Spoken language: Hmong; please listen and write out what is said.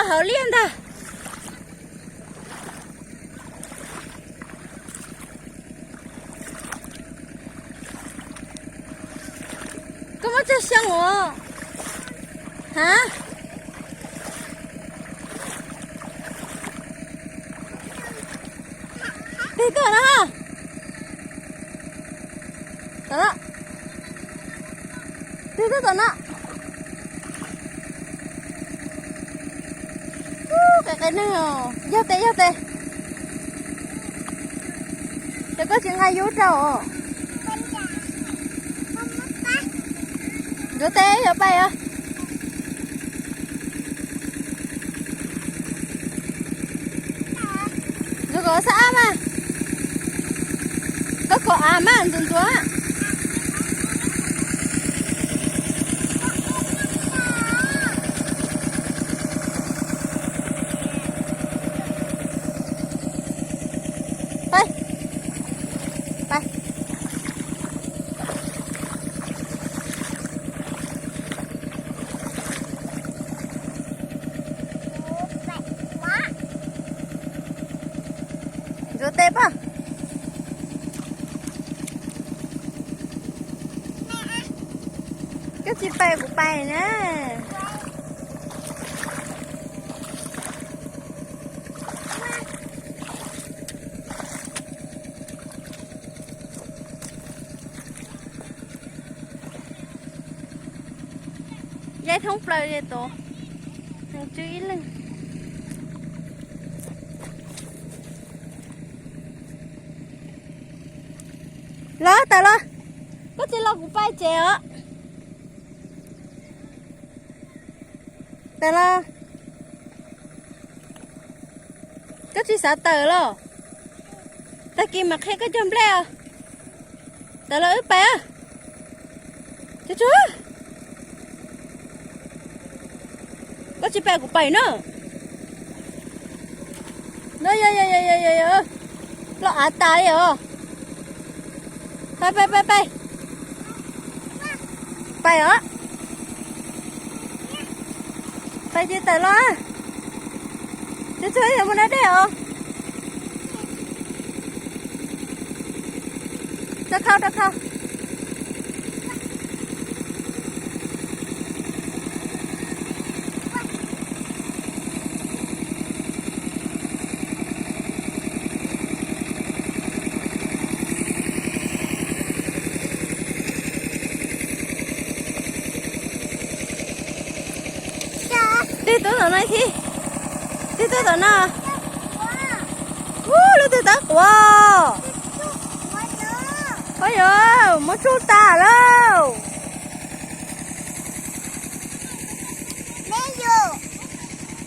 Hauv liaj ntag. Koj muab tsawg xyoo os? Ha? Tig tuaj no ha. Tom no. Tig tuaj tom no. Ub, qe qe neeg os. Yog tes, yog tes. Ces koj tsis nqa yub rau os. Ntxuav tes yog pais os. Ntxuav kom xab ab mas. Koj kom av mas ntxuav ntxuav. Pais, pais. Ntxuav tes pab. Koj tsis pais kuv pais na. Yaib thoob plaws li tus, tswb ib leeg. Los tawm los, koj tsis los kuv pais tsev os. Tawm los. Koj tsis xav tawm los? Tag kis mam qhia koj cog nplej os. Tawm los wb pais. Tsuag tsuag. Koj tsis pais kuv pais na. No, yog yog yog yog yog, loj av tas li os. Pais pais pais pais. Pais os. Pais ces tawm los. Tsuag tsuag, yuav mus da dej os. Rau khau, rau khau. Tig tuaj tom no thiab. Tig tuaj tom no. Ub, lub twg tab quav? Ua yog muab tsuj tas lauj.